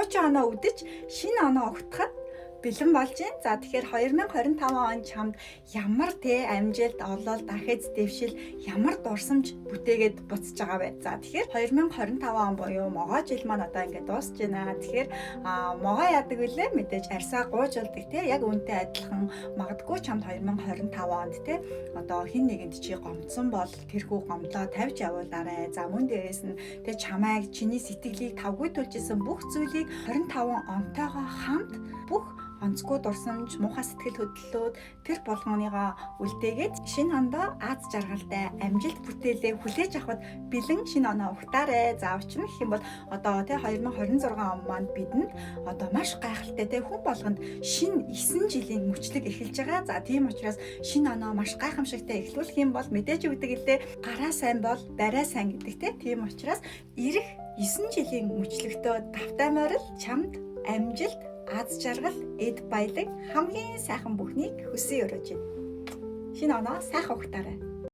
Хуучин оноо үдэж, шинэ оноо угтахад бэлэн болж байна. За, тэгэхээр 2025 он чамд ямар те амжилт, ололт, ахиц дэвшил, ямар дурсамж бүтээгээд буцаж байгаа вэ? За, тэгэхээр 2025 он буюу могой жил маань одоо ингээд дуусж байна. Тэгэхээр могой яадаг вүлээ, мэдээж арьсаа гуйжуулдаг те, яг үүнтэй адилхан магадгүй чамд 2025 онд те одоо хэн нэгэнд чи гомдсон бол тэрхүү гомдлоо тавьж явуулаарай. За, мөн дээрээс нь те чамайг, чиний сэтгэлийг тавгүй тулж исэн бүх зүйлийг 25 онтойгоо хамт бүх онцгүй дурсамж, муухай сэтгэл хөдлөлүүд тэр болгоныгоо үлдээгээд шинэ ондоо аз жаргалтай амжилт бүтээлээ хүлээж авахд бэлэн шинэ оноо угтаарай. За, учир нь гэх юм бол одоо тий 2026 он маань бидэнд одоо маш гайхалтай тий хүн болгонд шинэ 9 жилийн мөчлөг эхэлж байгаа. За, тийм учраас шинэ оноо маш гайхамшигтай эхлүүлэх юм бол мэдээж өгдөг лээ, гараа сайн бол барай сайн гэдэг тий. Тийм учраас ирэх 9 жилийн мөчлөгтөө тавтай морил чамд амжилт, аз жаргал, эд баялаг, хамгийн сайхан бүхнийг хүсэн өрөөж байна. Шинэ оноо сайхан угтаарай.